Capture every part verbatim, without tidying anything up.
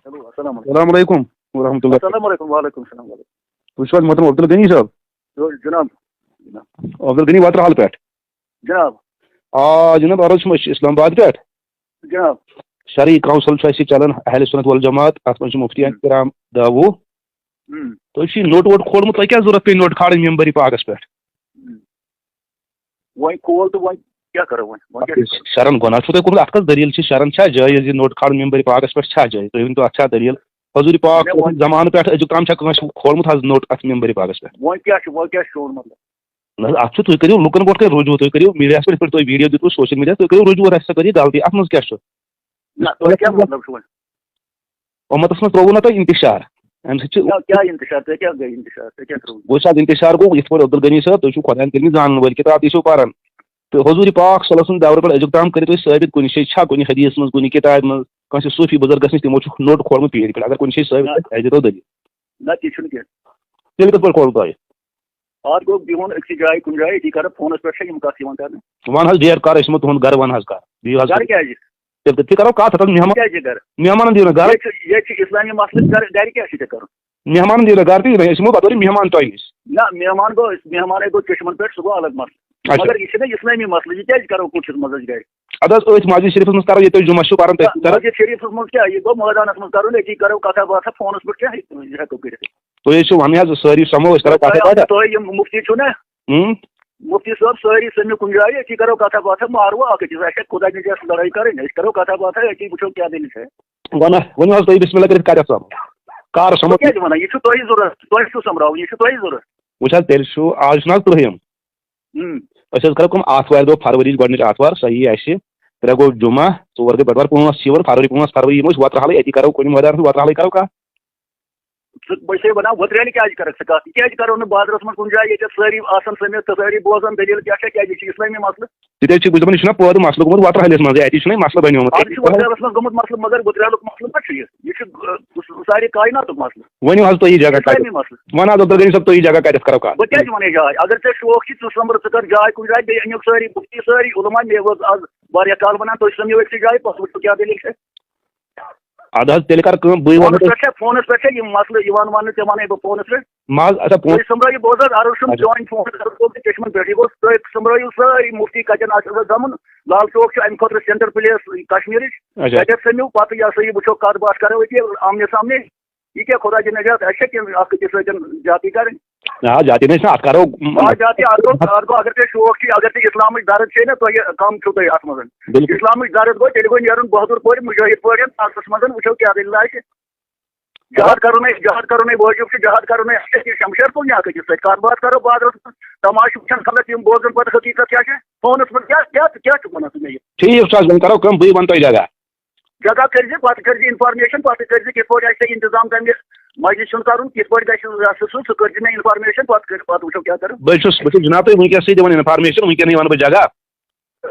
Hello, السلام علیکم۔ السلام علیکم ورحمۃ اللہ۔ السلام علیکم، وعلیکم السلام، وعلیکم۔ تُہۍ چھِو حظ محترم عبدالغنی صٲب؟ جو جناب۔ عبدالغنی وترٕ حال پٮ۪ٹھ۔ جناب۔ آ جناب، عرض چھُم، أسۍ چھِ اسلام آباد پٮ۪ٹھ۔ جناب۔ شرعی کونسل چھُ اَسہِ چلان اہل سنت والجماعت، اَتھ منٛز چھِ مفتی ہم۔ کرام دہ وُہ۔ ہم۔ تۄہہِ چھُ یہِ نوٚٹ ووٚٹ کھولمُت، تۄہہِ کیٛاہ ضوٚرتھ پیٚیہِ نوٚٹ کھالٕنۍ ممبرِ پاکس پٮ۪ٹھ؟ ہم۔ وۄنۍ کھول تہٕ وۄنۍ کیٛاہ کرو وۄنۍ؟ وۄنۍ کیٛاہ کرو؟ شرن گۄناہ چھُو تۄہہِ کوٚرمُت، اَتھ کۄس دٔلیٖل چھِ؟ شرن چھا جٲیز یہِ نوٚٹ کھالُن ممبرِ پاکس پٮ۪ٹھ، چھا جٲیز؟ تُہۍ ؤنۍ تو، اَتھ چھا دٔلیٖل؟ حضوٗرِ پاک مےٚ ووٚن۔ زمانہٕ پٮ۪ٹھ أزیُک تام چھا کٲنٛسہِ کھولمُت حظ نوٚٹ اَتھ ممبرِ پاکس پٮ۪ٹھ؟ وۄنۍ کیٛاہ چھُ، وۄنۍ کیٛاہ چھُ چون مطلب؟ نہ حظ، اَتھ چھُ، تُہۍ کٔرِو لُکن گۄڈٕ کٔرِو رجوع، تُہۍ کٔرِو میٖڈیاہَس پٮ۪ٹھ، یِتھ پٲٹھۍ تۄہہِ ویٖڈیو دیُتوٕ سوشل میٖڈیاہَس، تُہۍ کٔرِو رجوع، اَسہِ سا کٔرِو غلطی، اَتھ منٛز کیٛاہ چھُ؟ نہ، تۄہہِ کیٛاہ مطلب چھُ وۄنۍ؟ اُمتَس منٛز ترٛووُ نہ تۄہہِ انتشار، اَمہِ سۭتۍ چھُ کیٛاہ، کیٛاہ انتشار؟ تۄہہِ کیٛاہ گٔے انتشار؟ تۄہہِ کیٛاہ ترٛووُ؟ گوٚو سا انتشار گوٚو، یِتھ پٲٹھۍ عبدالغنی صٲب، تُہۍ چھِو خۄدایَن کٔرمٕتۍ زانَن وٲلۍ، کِتاب تہِ چھِو پَران۔ تہٕ حضوٗرِ پاک صلی اللہ علیہ وسلم دورٕ پٮ۪ٹھ أزیُک تام کٔرِو تُہۍ ثٲبِت، کُنہِ جایہِ چھا، کُنہِ حدیث منٛز، کُنہِ کِتابہِ منٛز، کٲنٛسہِ صوٗفی بُزرگَس نِش تِمو چھُ نوٚٹ کھولمُت پیٖرِ پٮ۪ٹھ؟ اگر کُنہِ جایہِ ثٲبِت نہ۔ آسہِ، اَسہِ دِتو دٔلیٖل۔ نہ، تہِ چھُنہٕ کینٛہہ۔ تیٚلہِ کِتھ پٲٹھۍ کھولُن تۄہہِ؟ اَتھ گوٚو بِہُن أکسٕے جایہِ کُنہِ جایہِ، أتی کَرو فونَس پٮ۪ٹھ چھےٚ یِم کَتھ یِوان کَرنہٕ۔ وَن حظ ڈیٹ کَر، أسۍ یِمو تُہُنٛد گَرٕ، وَن حظ کَر۔ دِیِو حظ۔ گَرٕ کیٛازِ؟ تیٚلہِ تہِ کَرو کَتھ، ہَتَس مہمان، کیٛازِ گَرٕ؟ مہمانَن دِیِو نہ گَرٕ۔ ییٚتہِ چھِ، ییٚتہِ چھِ اِسلٲمی مسلہٕ، گَرٕ، گَرِ کیٛاہ چھِ ژےٚ کَرُن؟ مہمانَن دِیِو نہ گَرٕ تہٕ أسۍ یِمو پَتہٕ اورٕ مہمان تۄہہِ نِش۔ نہ، مہمان گوٚو، مہمانَے گوٚو چشمَن پٮ۪ٹھ، سُہ گوٚو الگ مسلہٕ۔ اچھا۔ مگر یہِ چھِنہ اِسلٲمی مسلہٕ، یہِ کیٛازِ کَرو کُٹھِس منٛز أسۍ گَرِ؟ اَدٕ حظ، أتھۍ مسجد شریٖفَس منٛز کَرو، ییٚتہِ تُہۍ جُمعہ چھِو پَران، تٔتھۍ نہ، کَرو۔ مسجد شریٖفَس منٛز کیٛاہ؟ یہِ گوٚو مٲدانَس منٛز کَرُن، أتی کَرو کَتھا باتھا فونَس پٮ۪ٹھ، کیٛاہ ہیٚکو کٔرِتھ؟ تُہۍ حظ چھِو وَنٕنۍ حظ، سٲری سَمو، أسۍ کَرو کَتھا تۄہہِ، باتھا۔ تۄہہِ یِم مُفتی چھِو نہ، ہُم؟ مُفتی صٲب، سٲری سٔمِو کُنہِ جایہِ، أتی کَرو کَتھا باتھا، مارو اَکھ أکِس، اَسہِ چھےٚ خۄدا نِش اَسہِ لَڑٲے کَرٕنۍ، أسۍ کَرو کَتھا باتھا، أتی وٕچھو کیٛاہ دٔلیٖل چھےٚ۔ وَنہ، ؤنِو حظ تُہۍ بِسمِ اللہ کٔرِتھ کَتٮ۪تھ سَمو؟ کَر سَمو؟ بہٕ کیٛازِ وَنہٕ؟ یہِ چھُ تۄہہِ ضوٚرَتھ، تۄہہِ چھُو سَمراوُن، یہِ چھُ تۄہہِ ضوٚرَتھ۔ وٕچھ حظ، تیٚلہِ چھُ، آز چھُنہٕ حظ تٕرٛہِم۔ ہُم۔ أسۍ حظ کَرو کٲم، آتھوارِ دۄہ، فرؤری یِچ گۄڈٕنِچ آتھوار، صحیح آسہِ۔ ترٛےٚ گوٚو جُمعہ، ژور گٔے بَٹوار، پانٛژھ چھِ یِوان فرؤری، پانٛژھ فرؤری یِمو أسۍ وۄترٕ حالٕے، أتی کَرو کُنہِ مٲدانَس منٛز وۄترٕ حالٕے کَرو کَتھ۔ ژٕ، بہٕ چھُسے وَنان، وۄترٕ حالٕے کیٛازِ کَرَکھ ژٕ کَتھ؟ یہِ کیٛازِ کَرو نہٕ بازرَس منٛز کُنہِ جایہِ، ییٚتٮ۪تھ سٲری آسَن سٔمِتھ تہٕ سٲری بوزَن دٔلیٖل کیٛاہ چھےٚ، کیٛازِ یہِ چھُ اِسلٲمی مسلہٕ۔ تہِ تہِ چھُ، بہٕ چھُس دَپان، یہِ چھُنہ پٲدٕ مسلہٕ گوٚمُت وۄترٕ حٲلِس منٛزٕے، اَتی چھُنہ یہِ مسلہٕ بَنیومُت۔ اَز چھُ وۄترٕ حٲلَس منٛز گوٚمُت مسلہٕ، مگر وۄترٕ حٲلُک مسلہٕ ما چھُ یہِ؟ یہِ چھُ، آ، سارے کایناتُک مسلہٕ۔ ؤنِو حظ تُہۍ یہِ جگہ اِسلٲمی کَتٮ۪تھ؟ مسلہٕ۔ وَن حظ عبدالغنی صٲب، تُہۍ یہِ جگہ کَتٮ۪تھ کَرو کَتھ؟ بہٕ کیٛازِ وَنہٕ یہِ جاے؟ اگر ژےٚ شوق چھُے، ژٕ سۄمبر، ژٕ کَر جاے کُنہِ جایہِ، بیٚیہِ أنِکھ سٲری مُفتی، سٲری علماء، مےٚ ووت آز واریاہ کال وَنان، تُہۍ سَمِو أکسٕے جایہِ، پَتہٕ وٕچھِو کیٛاہ دٔلیٖل چھےٚ۔ اَدٕ حظ، تیٚلہِ کَر کٲم، بٕے وَنہٕ فونَس تۄہہِ۔ پٮ۪ٹھ چھےٚ، فونَس پٮ۪ٹھ چھےٚ یِم مسلہٕ یِوان وَننہٕ، ژےٚ وَنَے بہٕ فونَس پٮ۪ٹھ۔ مَہ حظ، اچھا، فون۔ تُہۍ سَمبرٲیِو، بوز حظ، عرض چھُم اچھا۔ چٲنۍ فون، عرض گوٚو مےٚ چشمَن پٮ۪ٹھ، یہِ گوٚو، تُہۍ سَمبرٲیِو سٲری مُفتی کَتٮ۪ن آسہِ گژھُن، لال چوک چھُ اَمہِ خٲطرٕ سینٹر پلیس کشمیٖرٕچ، اچھا۔ تَتٮ۪تھ سَمِو، پَتہٕ یہِ ہسا یہِ وٕچھو کَتھ باتھ کَرو أتی آمنے سامنے۔ یہِ کیٛاہ خۄدا دِ نجات، اَسہِ چھا کینٛہہ اَکھ أکِس سۭتۍ زیادتی کَرٕنۍ؟ آ، زیادتی نہ، أسۍ نہ، اَتھ کَرو۔ آ، زیادتی، اَتھ گوٚو، اَتھ گوٚو، اگر ژےٚ شوق چھُے، اگر ژےٚ اِسلامٕچ درد چھے نہ، تۄہہِ کَم چھُو تۄہہِ اَتھ منٛز۔ بِلکُل۔ اِسلامٕچ درد گوٚو، تیٚلہِ گوٚو نیرُن بہادُر پٲٹھۍ، مُجٲہِد پٲٹھۍ، تَتھ منٛز وٕچھو کیٛاہ دٔلیٖل آسہِ۔ جہاد کَرُن ہے، جہاد کَرُن ہے وٲجِب چھُ، جہاد کَرُن ہے، اَسہِ چھِ شمشیر تُلنہِ اَکھ أکِس سۭتۍ، کَتھ باتھ کَرو بازرَس منٛز، تماشہٕ وٕچھان خلق، یِم بوزَن پَتہٕ حقیٖقت کیٛاہ چھےٚ، فونَس منٛز کیٛاہ، کیٛاہ، کیٛاہ چھُکھ وَنان ژٕ مےٚ یہِ؟ ٹھیٖک چھُ حظ، وۄنۍ کَرو کٲم، بٕے وَنہٕ تۄہہِ جگہ۔ جگہ کٔرۍ زِ، پتہٕ کٔرۍ زِ information، پتہٕ کٔرۍ زِ کِتھ پٲٹھۍ آسہِ ژےٚ انتظام تَمہِ مجلس چھُنہٕ کَرُن، کِتھ پٲٹھۍ گژھِ سُہ، سُہ، سُہ کٔرۍ زِ مےٚ information، پتہٕ کٔرۍ، پتہٕ وٕچھو کیٛاہ کَرو۔ بہٕ چھُس، بہٕ چھُس جناب تۄہہِ وٕنکیٚسٕے دِوان information، وٕنکیٚنٕے وَنہٕ بہٕ جگہ۔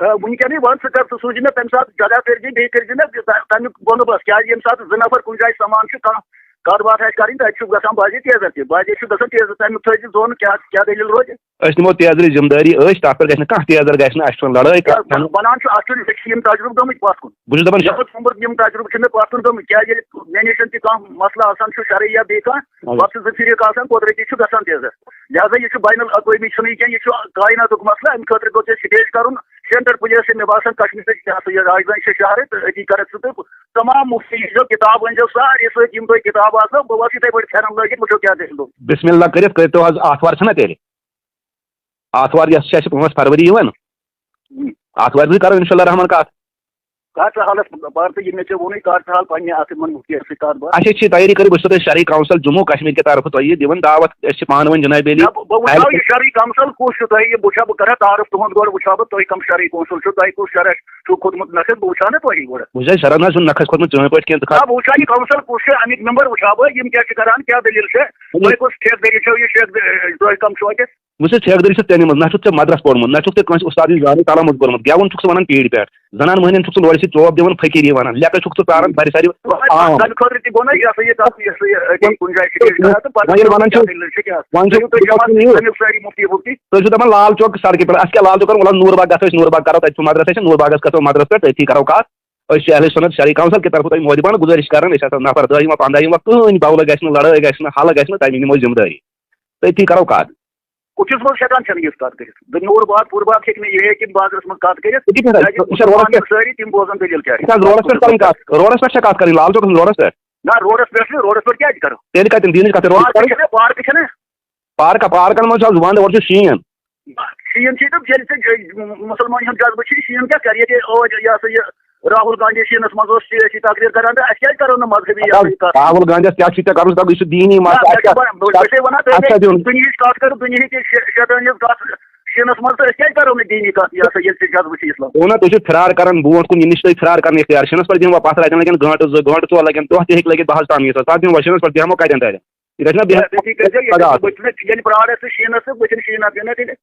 آ، وٕنکیٚنٕے وَن ژٕ کر، ژٕ سوٗزِ مےٚ تَمہِ ساتہٕ جگہ کٔرۍ زِ، بیٚیہِ کٔرۍ زِ مےٚ تَ-، تَمیُک بندوبست، کیٛازِ ییٚمہِ ساتہٕ زٕ نفر کُنہِ جایہِ سَمان چھِ، کانٛہہ کَتھ باتھ آسہِ کَرٕنۍ، تَتہِ چھُ گژھان بازے تیزر تہِ، بازے چھُ گژھان تیزر، تَمیُک تھٲوزِ ذہن، کیٛاہ، کیٛاہ دٔلیٖل روزِ۔ أسۍ نِمو تیزرٕچ ذمہٕ دٲری أسۍ، تَتھ پٮ۪ٹھ گژھِ نہٕ کانٛہہ تیزر، گژھِ نہٕ اَسہِ چھُنہٕ لڑٲے کیٛاہ کَرُن۔ وَنان چھُ، اَتھ چھُنہٕ، مےٚ چھِ یِم تجرُبہٕ گٔمٕتۍ پَتھ کُن۔ بہٕ چھُس دَپان، یَپٲرۍ سومبُر یِم تجربہٕ چھِ مےٚ پَتھ کُن گٔمٕتۍ، کیٛازِ ییٚلہِ مےٚ نِش تہِ کانٛہہ مسلہٕ آسان چھُ، شرعی یا بیٚیہِ کانٛہہ، اَوا۔ پَتہٕ چھُ زٕ فِرِق آسان، قۄدرٔتی چھُ گژھان تیزر۔ لہذا یہِ چھُ بین الاقوٲمی چھُنہٕ یہِ کینٛہہ، یہِ چھُ کایناتُک مسلہٕ، اَمہِ خٲطرٕ گوٚژھ یہِ سٹیج کَرُن۔ سینٹر پُلیس چھِ مےٚ باسان کشمیٖرٕچ، یہِ ہسا یہِ راجدھانی چھِ شہرٕ، تہٕ أتی کَرَکھ ژٕ تہٕ تمام مُفتی ییٖزیو، کِتاب أنۍزیو سارے سۭتۍ، یِم تۄہہِ کِتاب آسنو، بہٕ وَسہٕ یِتھَے پٲٹھۍ پھٮ۪رَن لٲگِتھ، وٕچھو کیٛاہ دٔلیٖل۔ بسم اللہ کٔرِتھ کٔرۍتو حظ، آتھوار چھَنہ تیٚلہِ؟ آتھوار یۄس چھِ اَسہِ پانٛژھ فروری یِوان، آتھوارِ دۄہ کَرو اِنشاء اللہ رحمان کَتھ۔ کَر ژٕ حالَس پَر تہٕ یہِ مےٚ ژےٚ ووٚنُے، کَر ژٕ حال پنٛنہِ اَتھٕ یِمَن مُفتی اَسہِ سۭتۍ کَتھ باتھ۔ اَسہِ چھِ تیٲری کٔرِتھ، بہٕ چھُسو تۄہہِ شرعی کونسل جموں کشمیر کہِ طرفہٕ تۄہہِ یہِ دِوان دعوت، أسۍ چھِ پانہٕ ؤنۍ جناب علی۔ نہ، بہٕ، بہٕ وٕچھاو یہِ شرعی کونسل کُس چھُ تۄہہِ، یہِ بہٕ وٕچھا، بہٕ کَرا تعارُف تُہُنٛد گۄڈٕ، وٕچھا بہٕ تُہۍ کَم شرعی کونسل چھُو، تۄہہِ کُس شرع چھُو کھوٚتمُت نَکھٕ، بہٕ وٕچھا نہ تۄہہِ گۄڈٕ۔ وٕچھ حظ، شرع نہ حظ چھُنہٕ نَکھَس کھوٚتمُت چٲنۍ پٲٹھۍ کینٛہہ، ژٕ کھا- نہ، بہٕ وٕچھا یہِ کونسل کُس چھُ، اَمِکۍ مٮ۪مبر وٕچھا بہٕ، یِم کیٛاہ چھِ کَران، کیٛاہ دٔلیٖل چھےٚ، تۄہہِ کُس ٹھیکہٕ دٔری چھو، یہِ ٹھیکہٕ دٔ-، تۄہہِ کَم چھُو اَتہِ؟ وٕچھ حظ، ٹھیکہٕ دٔری چھِ ژےٚ نِمٕژ، نہ چھُکھ ژےٚ مدرس پوٚرمُت، نہ چھُکھ ژےٚ کٲنٛسہِ اُستادٕنۍ زانٕے تَلَم اوس بوٚرمُت، گٮ۪وُن چھُکھ ژٕ وَنان پیٖرِ پٮ۪ٹھ، زَنان مٔہنِوٮ۪ن چھُکھ ژٕ لورِ سۭتۍ چوب دِوان، فقیٖری وَنان، لٮ۪کہٕ چھُکھ ژٕ ژاران بَرِ سارِ۔ آ۔ تَمہِ خٲطرٕ تہِ گوٚو نہ یہِ ہسا یہِ تَتھ، یہِ ہسا یہِ أتی کُنہِ جایہِ سٹیج کَران تہٕ پَتہٕ وۄنۍ ییٚلہِ وَنان چھِ، کیٛاہ دٔلیٖل چھِ، کیٛاہ وۄنۍ چھِ دٔپِو تُہۍ جماعت، وۄنۍ یِم سٲری مُفتی وُفتی۔ تُہۍ چھِو دَپان لال چوک سڑکہِ پٮ۪ٹھ، اَسہِ کیٛاہ لال چوک کَرُن، وَلہٕ نوٗر باغ گژھو أسۍ، نوٗر باغ کَرو تَتہِ سُہ مدرسہ چھِ، نوٗر باغَس گژھو مدرسہ پٮ۪ٹھ، تٔتی کَرو کَتھ۔ أسۍ چھِ اہل سنت شرعی کونسل کہِ طرفہٕ تۄہہِ مودبانہٕ گُزٲرِش کران، أسۍ ہسا نفر دہ یِوان پنٛداہ یِوان، کٕہٕنۍ بولہٕ گژھِ نہٕ، لڑٲے گژھِ نہٕ، حل گژھِ نہٕ، تَمہِ نِمو ذمہٕ دٲری۔ تٔتھی کرو کتھ۔ کُٹھِس منٛز ہٮ۪کان چھَنہٕ یِژھ کَتھ کٔرِتھ۔ دُنیاہُک باد پوٗرٕ باد ہیٚکہِ نہٕ یہِ ہیٚکہِ بازرَس منٛز کَتھ کٔرِتھ۔ یہِ کیٛاہ چھِ، کیٛازِ یہِ چھا روڈَس پٮ۪ٹھ؟ سٲری تِم بوزَن دٔلیٖل کیٛاہ چھِ۔ یہِ چھا روڈَس پٮ۪ٹھ کَرٕنۍ کَتھ؟ روڈَس پٮ۪ٹھ چھا کَتھ کَرٕنۍ؟ لال چوکَس منٛز روڈَس پٮ۪ٹھ؟ نہ، روڈَس پٮ۪ٹھ نہٕ، روڈَس پٮ۪ٹھ کیٛازِ کَرو؟ تیٚلہِ کَتٮ۪ن دِنٕچ کَتھ؟ روڈَس پارکہٕ پٮ۪ٹھ؟ چھَنہ، پارکہٕ چھَنہ؟ پارکہ، پارکن منٛز چھُ آز ونٛدٕ، اورٕ چھُ شیٖن۔ شیٖن چھُ تہٕ ییٚلہِ ژےٚ مُسلمان ہُنٛد جذبہٕ چھُ، شیٖن کیٛاہ کَرِ؟ ییٚتہِ اوج یہِ ہسا یہِ راہُل گاندھی شیٖنَس منٛز اوس سیٲسی تقریر کران تہٕ اَسہِ کیٛازِ کَرو نہٕ مذہبی یہِ ہسا یہِ کَتھ؟ راہُل گاندھیَس کیٛاہ چھُ ژےٚ کَرُن؟ ژٕ دَپ، یہِ چھُ دیٖنی نہ، مسلہٕ، مےٚ اَسہِ چھُ کیٛاہ، بَ-، بہٕ اَسہِ چھُسے وَنان تۄہہِ، اَسہِ کیٛاہ دیُن؟ دُنیہٕچ کَتھ کَرو، دُنیہٕچ یہِ شے-، شیطٲنیت کَتھ شیٖنَس منٛز تہٕ أسۍ کیٛازِ کَرو نہٕ دیٖنی کَتھ یہِ ہسا ییٚلہِ ژےٚ جذبہٕ چھُ اِسلام؟ ووٚن نا، تُہۍ چھِو فرار کران برونٛٹھ کُن، یہِ نِش تُہۍ فرار کرنہٕ اختیار، شیٖنَس پٮ۪ٹھ دِموا پَتھ رَٹٮ۪ن لَگن گٲنٛٹہٕ زٕ گٲنٛٹہٕ ژور لَگن، دۄہ تہِ ہیٚکہِ لٔگِتھ، بہٕ حظ تام ییٖژ تَتھ دِموا شیٖنَس پٮ۪ٹھ بیٚہمو کَتٮ۪ن تَتٮ۪ن؟ یہِ گژھِ نا بیٚہُن۔ تٔتی کٔرۍزیو یہِ، بہٕ چھُس نہٕ، ییٚلہِ پرٛارَس تہٕ شیٖنَس تہٕ بہٕ چھُس شیٖن نَتہٕ یِنَے تیٚلہِ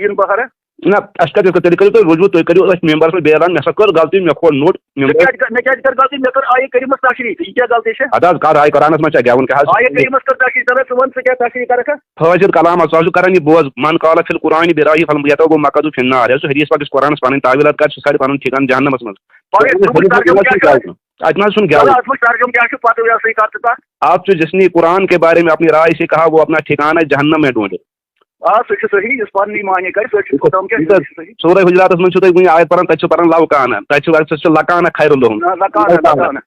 یِن بہارٕ۔ نہ، اَسہِ کَتہِ اوس، تیٚلہِ کٔرِو تُہۍ رُجوٗع، تُہۍ کٔرِو أتھۍ مٮ۪مبَرَس منٛز بیان، مےٚ سا کٔر غلطی، مےٚ کھول نوٚٹ، مےٚ ژےٚ کیٛازِ کٔر، مےٚ کیٛازِ کٔر غلطی؟ مےٚ کٔر آیہِ کٔرِمَس تشریح، یہِ کیٛاہ غلطی چھےٚ؟ اَدٕ حظ، کَر آیہِ قرآنَس منٛز چھا گٮ۪وُن کیٛاہ حظ؟ آیہِ کٔرِمَس کٔر تشریح، دَپان ژٕ وَن ژٕ کیٛاہ تشریح کَرَکھ؟ حٲضِر کلام حظ، ژٕ حظ چھُکھ کَران یہِ بوز، من قال فی القرآن براہی فلم یتو گو مقدو فی النار، یہِ حظ چھُ حدیث پاکَس قرآنَس پَنٕنۍ تعویٖل اَتھ کَتھ چھِ ساڑِ پَنُن ٹھِکان جہنمَس منٛز۔ پَگہٕ حدیث تَمیُک تَرجُمہٕ کیٛاہ چھُ؟ اَتہِ نہ حظ چھُنہٕ گٮ۪وُن۔ اَتھ منٛز ترجمہٕ کیٛاہ چھُ پَتہٕ یہِ ہسا یہِ کَتھ ژٕ کَتھ؟ آپ جو جس نے قرآن کے بارے میں اپنی رائے سے کہا، وہ اپنا ٹھکانہ جہنم میں ڈھونڈے۔ آ، سُہ چھُ صحیح، یُس پَنٕنی معنی کَرِ، سُہ چھُ خۄدام کیٛاہ چھُ، سُہ چھُ صحیح۔ سورہ حجراتَس منٛز چھُو تُہۍ وٕنہِ آیت پَران، تَتہِ چھُ پَران لَو کانہ، تَتہِ چھُ، تَتہِ چھُ لَکانہ خیر لَہُم۔ نہ، لَکانہ، لَکانہ۔ لَکانہ۔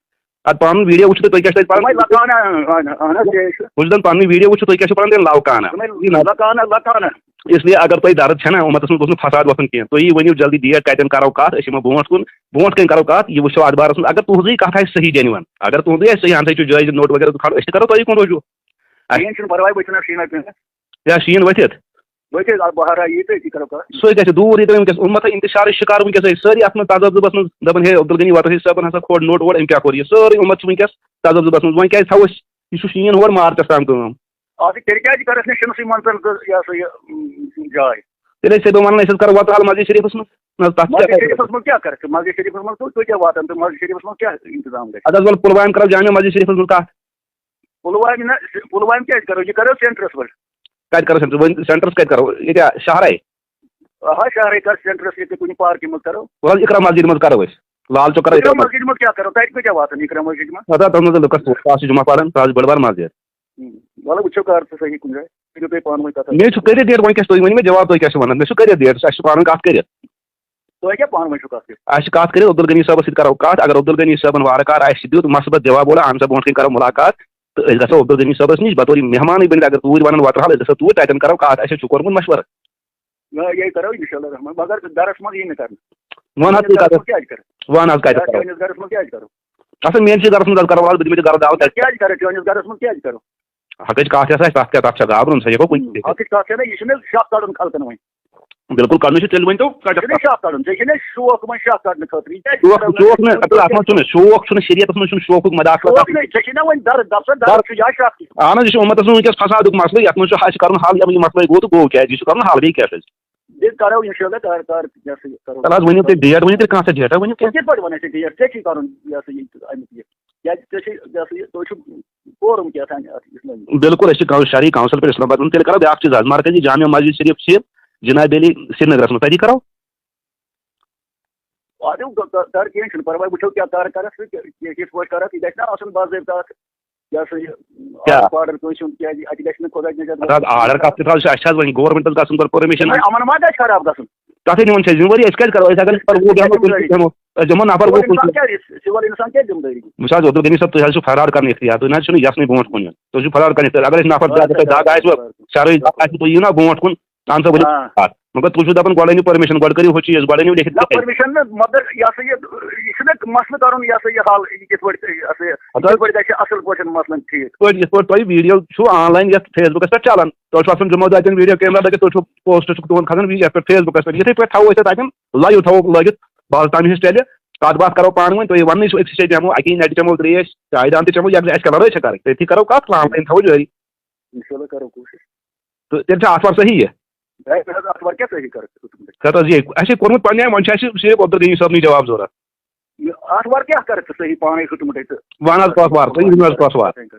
اَتھ پَنُن ویٖڈیو وٕچھِو تُہۍ، تُہۍ کیٛاہ چھُو تَتہِ پَران؟ دوٚپمَے لَکانہ، اَہَن، اَہَن حظ، تی چھُ۔ بہٕ چھُس دَپان پَنُن ویٖڈیو وٕچھِو تُہۍ کیٛاہ چھُو پَران تیٚلہِ لَو کانہ۔ دوٚپمَے لَکانہ، لَکانہ۔ اس لیے اگر تۄہہِ درد چھَنہ اُمتَس منٛز گوٚژھ نہٕ فساد وۄتھُن کینٛہہ، تُہۍ یی ؤنِو جلدی ڈیٹ کَتٮ۪ن کَرو کَتھ، أسۍ یِمو برونٛٹھ کُن، برونٛٹھ کَنہِ کَرو کَتھ، یہِ وٕچھو اَتھ بارَس منٛز۔ اگر تُہٕنٛزٕے کَتھ آسہِ صحیح جٮ۪نوَن، اگر تُہٕنٛدُے آسہِ صحیح، اَہَن سا یہِ چھُ جٲیِز، نوٚٹ وغیرہ تہٕ کھالو، أسۍ تہِ کَرو تۄہہِ کُن رُجوٗع۔ اَسہِ کِہیٖنۍ چھُنہٕ پَرواے، وٕچھُن اَسہِ شیٖنہ پیٖنہ۔ یا شیٖن ؤتھِتھ۔ ؤتھِتھ، اَتھ بہارا یی تہٕ أتی کَرو کَتھ۔ سُے گژھِ دوٗر، ییٚتہِ وٕنکیٚس اُمت اِنتِشارٕچ شِکار وٕنکیٚس، أسۍ سٲری اَتھ منٛز تَزَبزُبَس منٛز دَپان، ہے، عبدالغنی واتو ہے صٲبَن ہسا کھوڑ نوٚٹ ووٹ، أمۍ کیٛاہ کوٚر یہِ؟ سٲرٕے اُمت چھِ وٕنکیٚس تَزَبزُبَس منٛز۔ وۄنۍ کیٛازِ تھاوو أسۍ، یہِ چھُ شیٖن ہورٕ مارچَس تام کٲم۔ اَتھ تیٚلہِ کیٛازِ کَرَکھ نہٕ شِنسٕے منٛز تہٕ یہِ ہسا یہِ، م، جاے؟ تیٚلہِ ٲسۍ بہٕ وَنان، أسۍ حظ کَرو وَتہٕ حال مسجد شریٖفَس منٛز۔ نہ حظ، تَتھ مسجد کیٛاہ شریٖفَس منٛز کیٛاہ کَرَکھ ژٕ؟ مسجد شریٖفَس منٛز کوٚت، کوٚت کیٛاہ واتَن تہٕ مسجد شریٖفَس منٛز کیٛاہ اِنتظام گژھِ؟ اَدٕ حظ، وَلہٕ پُلوامہِ کَرو جامع مسجد شریٖفَس منٛز کَتھ۔ پُلوامہِ نہ، پُلوامہِ کیٛازِ کَرو؟ یہِ کَرو سینٹرَس پٮ۪ٹھ۔ کَتہِ کَرو سینٹر؟ وۄنۍ سینٹرَس کَتہِ کَرو؟ ییٚتہِ سہارَے؟ آ، شہرٕے کَر سینٹرَس، ییٚتہِ کُنہِ پارکہِ منٛز کَرو۔ وَلہٕ حظ، اِقرا مسجد منٛز کَرو أسۍ۔ لال چوک کَرو اِقرا اِقرا مسجد۔ مسجد منٛز کیٛاہ کَرو؟ تَتہِ کۭتیٛاہ واتَن اِقرا مسجد منٛز؟ پَتہٕ تَتھ منٛز لُکَس پوٚژھ، آز چھُ جُمعہ پَران، سُہ آز چھُ بٔڑ بار مسجد۔ ہُم، وَلہٕ وٕچھو کَر ژٕ صحیح کُنہِ جایہِ۔ کٔرِو تُہۍ پانہٕ ؤنۍ کَتھ۔ مےٚ چھُ، کٔرِو ڈیٹ وۄنۍ کیٛاہ چھُ تُہۍ ؤنِو مےٚ جواب، تُہۍ کیٛاہ چھِو وَنان؟ مےٚ چھُ کٔرِتھ ڈیٹ، اَسہِ چھُ پانہٕ ؤنۍ کَتھ کٔرِتھ۔ تۄہہِ کیٛاہ پانہٕ ؤنۍ چھُو کَتھ کٔرِتھ؟ اَسہِ چھِ کَتھ کٔرِتھ، عبدالغنی صٲبَس سۭتۍ کَرو کَتھ، اگر عبدالغنی صٲبَن وارٕ کار اَسہِ دیُت مثبت جواب، ووٚن، اَہَن سا برونٛٹھ کَنہِ کَرو مُلاقات، تہٕ أسۍ گژھو عبدالغنی صٲبَس نِش بطورِ مہمانٕے بٔنِتھ، اگر توٗرۍ وَنَن وۄترٕ حال، أسۍ گژھو توٗرۍ، تَتٮ۪ن کَرو کَتھ، اَسہِ چھُ کوٚرمُت مَشوَرٕ۔ نہ، یہِ کَرو اِنشاء اللہ الرحمٰن، مگر گَرَس منٛز یی نہٕ کَرنہٕ۔ وَن حظ، تُہۍ گَرَس کَتٮ۪تھ؟ منٛز کیٛازِ کَرو؟ وَن حظ، کَتٮ۪تھ کَرو؟ چٲنِس گَرَس منٛز کیٛازِ کَرو؟ اَصٕل، میٛٲنۍ چھِ گَرَس منٛز حظ کَرو، وَلہٕ حظ، بہٕ دِمہٕ تہِ گَرٕ دعوت۔ نہ، کیٛازِ کَرو؟ چٲنِس گَرَس منٛز کیٛازِ کَرو؟ حقٕچ کَتھ یۄس آسہِ، تَتھ کیٛاہ، تَتھ چھا گابرُن؟ سُہ ہیٚکو کُنہِ تہِ۔ حقٕچ کَتھ چھےٚ نہ، یہِ چھُ مےٚ شَکھ کَڑُن خلقَن وۄنۍ۔ بِلکُل کَڑنٕے چھُ، تیٚلہِ ؤنۍ تو کَتٮ۪تھ ژےٚ چھُے نہ کَڑُن؟ شَکھ کَڑُن، ژےٚ چھُے نہ شوق وۄنۍ شَکھ کَڑنہٕ خٲطرٕ؟ یہِ کیٛازِ شوق، کَڑو نہٕ؟ شوق نہٕ، اَصٕل اَتھ منٛز چھُنہٕ شوق، چھُنہٕ شریعتَس منٛز چھُنہٕ شوقُک مداخلت شوق آسان۔ نہٕ، ژےٚ چھُے نہ وۄنۍ درد، دَپ سا، درد درد چھُ یا شَکھ؟ اَہَن حظ، یہِ چھُ اُمَتَس منٛز وٕنکیٚس فسادُک مسلہٕ، یَتھ منٛز چھُ، اَسہِ چھُ کَرُن حل، یہِ مسلہٕ گوٚو، گوٚو کیٛازِ؟ یہِ چھُ کَرُن حل، بیٚیہِ کیٛاہ چھُ اَسہِ؟ بیٚیہِ کَرو اِنشاء اللہ کَر، کَر، یہِ ہسا یہِ کَرو۔ تَلہٕ حظ، ؤنِو تُہۍ ڈیٹ، ؤنِو تُہۍ کانٛہہ سا ڈیٹا، ؤنِو کیٛاہ؟ کِتھ پٲٹھۍ وَنَے ژےٚ ڈیٹ؟ ژےٚ چھُے کَرُن یہِ ہسا یہِ اَمیُک یہِ۔ کیٛازِ ژےٚ چھُے یہِ ہسا یہِ، تُہۍ چھِو فورم کیٛاہ تام اَتھ اِسلٲمی۔ بِلکُل، أسۍ چھِ کَو-، شرعی کونسل پٮ۪ٹھ اِسلام آباد۔ وۄنۍ تیٚلہِ کَرو بیٛاکھ چیٖز حظ، مرکزی جامع مسجد شریف چھِ جناب علی سرینگرَس منٛز، تَتی کَرو۔ اَدٕ گہ-، گہ-، کَر، کینٛہہ چھُنہٕ پَرواے، وٕچھو کیٛاہ کَر کَرَکھ ژٕ، کہِ-، کہِ-، کِتھ پٲٹھۍ کَرَکھ، یہِ گژھِ نا آسُن باضٲبطہٕ اَتھ۔ یہِ ہسا یہِ، کیٛاہ؟ آرڈر کٲنٛسہِ ہُنٛد، کیٛازِ اَتہِ گژھِ نہٕ خۄداے نَجات اَتھ حظ آرڈر کَتھ تہِ تھاوٕ، اَسہِ چھِ حظ وۄنۍ گورمٮ۪نٛٹَس گژھُن گۄڈٕ پٔرمِشن۔ یِمَن، یِمَن ما گژھِ خراب گژھُن؟ تَتھٕے نِوان چھِ أسۍ ذِمہٕ وٲری، أسۍ کَتہِ کَرو؟ أسۍ اگر نفر وُہ بیٚہمو، کُنہِ تہِ بیٚہمو، أسۍ دِمو نفر وُہ اِنسان کُنہِ۔ کیٛاہ، سِول اِنسان کیٛاہ ذِمہٕ دٲری؟ وٕچھ حظ، عبدالغنی صٲب، تُہۍ حظ چھِو فرار کَرنہِ اختیار، تُہۍ نہ حظ چھِو نہٕ یَژھنٕے برونٛٹھ کُن یُن۔ تُہۍ چھِو فرار کَرنہِ اختیار، اگر اَسہِ نفر آ، زیادٕ تۄہہِ دَگ آسہِ وۄنۍ، آ، شرٲیِتھ دَگ آسہِ، تُہۍ یِیِو نا برونٛٹھ کُن، اَہَن سا، ؤلِو آ۔ کَتھ۔ مگر تُہۍ چھِو دَپان گۄڈٕ أنِو پٔرمِشن، گۄڈٕ کٔرِو ہُہ چیٖز، گۄڈٕ أنِو لیکھِتھ نہ، کِتھ کٔنۍ؟ پٔرمِشن نہٕ، مگر یہِ ہسا یہِ، یہِ چھُنہ مسلہٕ کَرُن، یہِ ہسا یہِ حل، یہِ کِتھ پٲٹھۍ، یہِ ہسا یہِ، ہتہٕ حظ۔ کِتھ پٲٹھۍ گژھِ اَصٕل پٲٹھۍ مسلہٕ ٹھیٖک؟ یِتھ پٲٹھۍ، یِتھ پٲٹھۍ تۄہہِ ویٖڈیو چھُو آن لاین یَتھ فیس بُکَس پٮ۪ٹھ چلان، تۄہہِ چھُو آسان جمعہ دۄہ اَتٮ۪ن ویٖڈیو کیمرا لٲگِتھ، تُہۍ چھُو پوسٹ چھُکھ تُہُنٛد کھسان یَتھ پٮ۪ٹھ فیس بُکَس پٮ۪ٹھ، یِتھَے پٲٹھۍ تھاوو أسۍ اَتہِ اَتٮ۪ن لایِو تھاوو لٲگِتھ، بہٕ حظ تَمہِ وِزِ تیٚلہِ کَتھ باتھ کَرو پانہٕ ؤنۍ، تُہۍ وَننٕے چھُو أکسٕے جایہِ بیٚہمو، اَکی نَٹہِ چٮ۪مو ترٛیش، چایہِ دام تہِ چٮ۪مو، یَکجاہ، اَسہِ کیٛاہ لَڑٲے چھےٚ کَرٕنۍ؟ تٔتھی کَرو کَتھ، آن لاین تھاوو جٲری۔ اِنشاء اللہ کَرو کوٗشِش۔ تہٕ تیٚلہِ چھا آتھوار صحیح یہِ؟ ہے، نہ حظ، آتھوار کیٛاہ صحیح کَرَکھ ژٕ ہُتھ پٲٹھۍ؟ کَتھ حظ یہِ؟ اَسہِ چھِ کوٚرمُت پنٛنہِ آیہِ، وۄنۍ چھُ اَسہِ صرف عبدالغنی صٲبنٕے جواب ضوٚرَتھ۔ یہِ آتھوار کیٛاہ کَرَکھ ژٕ صحیح پانَے ہُتھ پٲٹھۍ تہٕ؟ وَن حظ کۄس وار، تُہۍ ؤنِو حظ کۄس وار؟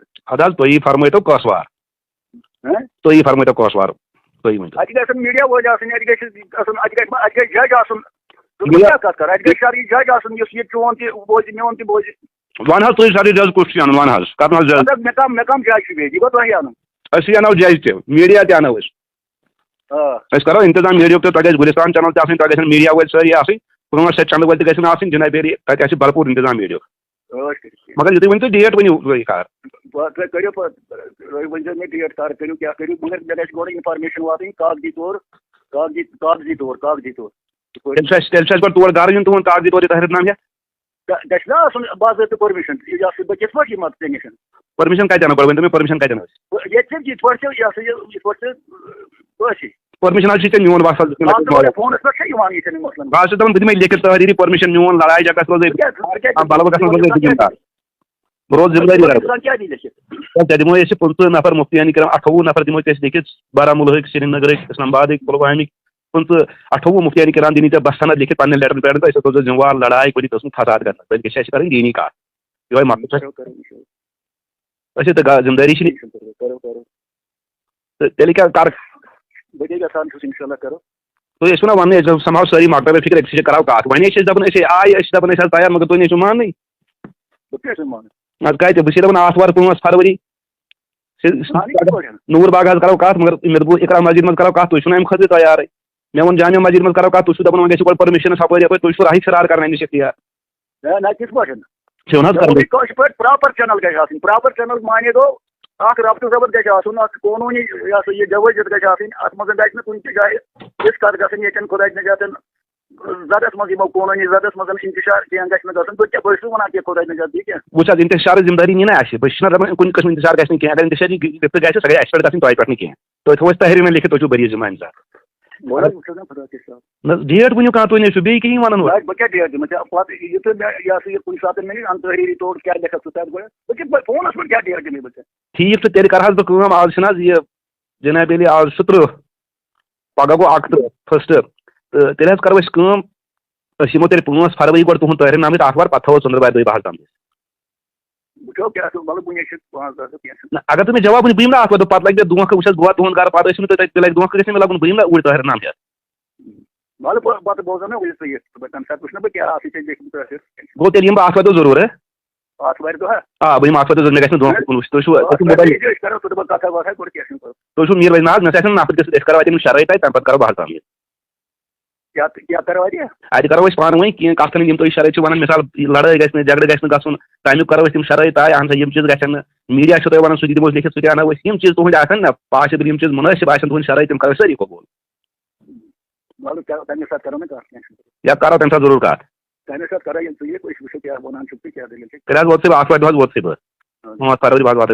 اَدٕ حظ، تُہی فرمٲیتو کۄس وار؟ ہہ؟ تُہی فرمٲیتو کۄس وار؟ تُہی ؤنۍتو۔ اَتہِ گژھن میٖڈیا وٲلۍ آسٕنۍ، اَتہِ گژھِ آسُن، اَتہِ گژھِ، اَتہِ گژھِ جج آسُن۔ ژٕ کیٛاہ کَتھ کَرٕ؟ اَتہِ گژھِ شرعی جج آسُن، یُس یہِ چون تہِ بوزِ، میون تہِ بوزِ۔ وَن حظ تُہۍ شرعی جج کُس چھُ اَنُن، وَن حظ، کَتھ منٛز جج؟ مطلب، مےٚ کَم، مےٚ کَم جج چھُ بیٚیہِ؟ یہِ گوٚو تۄہہِ اَنُن۔ أسۍ چھِ اَنو جج تہِ، میٖڈیا تہِ اَنو أسۍ۔ آ۔ أسۍ کَرو اِنتظام میٖڈیاہُک تہِ، تۄہہِ گژھِ گُلِستان چینل تہِ آسٕنۍ، تۄہہِ گژھن میٖڈیا وٲلۍ سٲری آسٕنۍ، پانٛژھ شےٚ چینل وٲلۍ تہِ گژھن آسٕنۍ، جناب عٲلی، تَتہِ آسہِ بھرپوٗر اِنتظام میٖڈیاہُک۔ ٲٹھ کٔرِتھ کینٛہہ۔ مگر یُتُے ؤنِو تُہۍ ڈیٹ ؤنِو تُہۍ کر۔ بہٕ، تُہۍ کٔرِو پَتہٕ، تُہۍ ؤنۍزیو مےٚ ڈیٹ کر کٔرِو، کیٛاہ کٔرِو، مگر مےٚ گژھِ گۄڈٕ اِنفارمیشن واتٕنۍ کاغذی طور، کاغذی، کاغذی طور، کاغذی طور۔ تیٚلہِ چھُ اَسہِ، تیٚلہِ چھُ اَسہِ گۄڈٕ تور گرٕ یُن تُہُنٛد کاغذی طور یہِ طاہر نام ہٮ۪تھ۔ گہ-، گژھِ نا آسُن باضٲبطہٕ پٔرمِشن، یہِ ہسا بہٕ کِتھ پٲٹھۍ یِمہٕ ژےٚ نِش؟ پٔرمِشن کَتہِ اَنو گۄڈٕ؟ ؤنۍ تو مےٚ پٔرمِشن کَتہِ اَنو أسۍ؟ ییٚتہِ چھِ یِتھ پٲٹھۍ چھِ، یہِ ہسا یہِ، یِتھ پٲٹھۍ چھِ أسی۔ پٔرمِشن حظ چھِ ژےٚ میون وَس حظ دیُتمُت اَتھ اَتہِ موبایل۔ فونَس پٮ۪ٹھ چھا یِوان یہِ چھَنہٕ مسلہٕ؟ بہٕ حظ چھُس دَپان، بہٕ دِمَے لیکھِتھ تحریٖری پٔرمِشن، میون لڑایہِ جھگڑس منٛز بہٕ کیٛاہ، بہٕ کیٛاہ آ، بلہٕ گژھنَس منٛز دِمہٕ بہٕ کیٛاہ؟ بہٕ روزٕ ذِمہٕ دٲری رَٹان۔ اِنسان کیٛاہ دی لیکھِتھ؟ ژےٚ دِمو أسۍ پٕنٛژٕہ نفر مُفتیان کرام، اَٹھووُہ نفر دِمو أسۍ أسۍ لیکھِتھ، بارہمولہٕکۍ، سرینگرٕکۍ، اسلام آبادٕکۍ، پُلوامِکۍ، پٕنٛژٕہ، اَٹھووُہ مُفتیان کرام دِنی ژےٚ بس سند لیکھِتھ پننٮ۪ن لیٹرن پٮ۪ٹھ، تہٕ أسۍ ہسا روزو ذِمہٕ وار لڑایہِ کُنہِ قٕسمُک فساد کرنس، بلکہِ چھِ اَسہِ کرٕنۍ دیٖنی کَتھ۔ یِہوٚے مقصد چھُ اَسہِ۔ کرو، کرو، اِنشاءاللہ۔ أسۍ چھِ تہٕ غ-، ذِمہٕ دٲری چھِ نہٕ۔ کرو، کرو، کرو۔ تہٕ تیٚلہِ کیٛاہ کَر؟ بہٕ تہِ یَژھان چھُس، اِنشاءاللہ کرو۔ تُہۍ ٲسِو نہ وَننٕے، أسۍ سَماو سٲری مۄکلٲوِتھ فِکر، أکسٕے چھِ کَرو کَتھ۔ وۄنۍ ٲسۍ أسۍ دَپان، أسۍ آے، أسۍ چھِ دَپان، أسۍ حظ تیار، مگر تُہۍ نہٕ ٲسِو ماننٕے۔ بہٕ کیٛاہ چھُس مانان؟ نَتہٕ کَتہِ؟ بہٕ چھُسے دَپان، آتھوار، پانٛژھ فروری۔ سُہ، سُہ، مانٕے کِتھ پٲٹھۍ؟ نوٗر باغ حظ کَرو کَتھ، مگر مےٚ دوٚپوُ اِقرا مسجد منٛز کَرو کَتھ، تُہۍ چھِو نہٕ اَمہِ خٲطرٕ تیارٕے۔ مےٚ ووٚن جامع مسجد منٛز کَرو کَتھ، تُہۍ چھِو دَپان، وۄنۍ گژھِ گۄڈٕ پٔرمِشنَس ہُپٲرۍ یَپٲرۍ، تُہۍ چھِو راہی فرار کَرنہٕ نِش اختیار۔ نہ، نہ، کِتھ پٲٹھۍ؟ چھِو نہ حظ مےٚ ووٚنُے کَران؟ کٲشِر پٲٹھۍ پراپر چینل گژھِ آسٕنۍ۔ پراپر چینل معنی گوٚو، اکھ ربط ضبط گژھِ آسُن، اکھ قونوٗنی، یہِ ہسا یہِ جوٲزیت گژھِ آسٕنۍ۔ اتھ منٛز گژھِ نہٕ کُنہِ تہِ جایہِ یِژھ کتھ گژھٕنۍ، ییٚتٮ۪ن خۄداے نجاتن زدس منٛز، یِمو قونوٗنی زدس منٛز انتشار کینٛہہ گژھِ نہٕ گژھُن۔ بہٕ کیٛاہ، بہٕ چھُس ونان کہِ خۄداے نجات دی کینٛہہ۔ وٕچھ حظ، انتشارٕچ ذمہٕ دٲری نی نہ اَسہِ۔ بہٕ چھُس نہ دپان، کُنہِ قٕسمہٕ انتشار گژھِ نہٕ کینٛہہ۔ اگر انتشار یہِ گژھِ، سۄ گژھِ اَسہِ پٮ۪ٹھ گژھٕنۍ، تۄہہِ پٮ۪ٹھ نہٕ کینٛہہ۔ تُہۍ تھٲوِو اَسہِ تحریٖر لیکھِتھ، تُہۍ چھِو بٔری ذمہٕ اَمہِ ساتہٕ۔ وۄنۍ حظ وٕچھو نا خۄدا کیٛاہ چھُ۔ نہ، ڈیٹ ؤنِو کانٛہہ، تُہۍ نہ ٲسِو بیٚیہِ کِہیٖنۍ وَنان وۄنۍ۔ نہ، بہٕ کیٛاہ ڈیٹ دِمہٕ ژےٚ؟ پَتہٕ یہِ تہٕ مےٚ، یہِ ہسا یہِ کُنہِ ساتہٕ مےٚ یِن تحریٖری طور کیٛاہ لیکھکھ ژٕ تَتھ گۄڈٕ؟ بہٕ کِتھ پٲٹھۍ فونَس پٮ۪ٹھ کیٛاہ ڈیٹ دِمے بہٕ ژےٚ؟ ٹھیٖک چھُ، تیٚلہِ کَرٕ حظ بہٕ کٲم، آز چھِنہٕ حظ یہِ جناب علی، آز چھُ تٕرٛہ، پَگاہ گوٚو اَکتٕرٛہ فٔسٹ، تہٕ تیٚلہِ حظ کَرو أسۍ کٲم، أسۍ یِمو تیٚلہِ پانٛژھ فروری گۄڈٕ تُہُنٛد طاہر نام دِتھ، آتھوار، پَتہٕ تھاوو ژٔنٛدٕروارِ دۄہہِ بہٕ حظ تام۔ وٕچھو کیٛاہ چھُ، مطلب، وٕنہِ چھِ پانٛژھ دۄہ تہٕ کینٛہہ چھُنہٕ۔ نہ، اگر تُہۍ مےٚ جواب ؤنِو، بہٕ یِمہٕ نا اَتھ وَتہٕ، پَتہٕ لَگہِ مےٚ دھونٛکھٕ، وٕچھ حظ، بہٕ واتہٕ تُہُنٛد گَرٕ، پَتہٕ ٲسِو نہٕ تُہۍ تَتہِ، تیٚلہِ لَگہِ دھونٛکھٕ، گژھِ نہٕ مےٚ لَگُن، بہٕ یِمہٕ نا اوٗرۍ طاہر نام ہٮ۪تھ۔ مطلب، پَتہٕ، پَتہٕ بوزو مےٚ وٕنہِ ژٕ یہِ، تَمہِ ساتہٕ وٕچھٕ نا بہٕ کیٛاہ آسہِ ژےٚ لیکھمُت ٲخٕر۔ گوٚو تیٚلہِ یِمہٕ بہٕ اَتھ وَتہٕ ضروٗر، ہہ؟ آتھوارِ دۄہ، ہہ؟ آ، بہٕ یِمہٕ اَتھ وَتہٕ ضروٗر، مےٚ گژھِ نہٕ دھونٛکھٕ کُن وٕچھ۔ تُہۍ چھُو، تُہۍ چھُو آتھوارِ موبایل، دۄہ أسۍ کَرو، ژٕ دَپَکھ کَتھا وَتھا گۄڈٕ کینٛہہ چھُنہٕ پَرواے۔ تُہۍ چھُو میٖر ولی ناز، مےٚ سۭتۍ آسن نفر گٔژھِتھ، أسۍ کَرو اَتہِ یِم شرٲیِط تَتہِ، تَمہِ پَتہٕ کَرو بہٕ حظ تَمہِ وِزِ۔ کیٛاہ، کیٛاہ کَرو اَتہِ؟ اَتہِ کَرو أسۍ پانہٕ ؤنۍ کینٛہہ کَتھ کَرٕنۍ، یِم تُہۍ شرٲیِط چھِو وَنان، مِثال، یہِ لڑٲے گژھِ نہٕ، جھگڑٕ گژھِ نہٕ گژھُن، تَمیُک کَرو أسۍ تِم شرٲیِط طے، اَہَن سا، یِم چیٖز گژھن نہٕ، میٖڈیا چھُ تۄہہِ وَنان، سُہ تہِ دِمو أسۍ لیکھِتھ، سُہ تہِ اَنو أسۍ، یِم چیٖز تُہٕنٛدۍ آسَن نہ پاسِبٕل، یِم چیٖز مُنٲسِب آسَن تُہٕنٛدۍ شرٲیِط، تِم کَرو أسۍ سٲری قبوٗل۔ وَلہٕ، کَرو، تَمے ساتہٕ کَرو نا کَتھ، کینٛہہ چھُنہٕ۔ یا کَرو تَمہِ ساتہٕ ضروٗر کَتھ۔ تَمے ساتہٕ کَرو ییٚلہِ ژٕ یِکھ، أسۍ وٕچھو کیٛاہ وَنان چھُکھ تہٕ کیٛاہ دٔلیٖل چھِ۔ تیٚلہِ حظ ووتسٕے بہٕ، آتھوارِ دۄہ حظ ووتسٕے بہٕ۔ آ۔ پانٛژھ فروری بہٕ حظ واتہٕ۔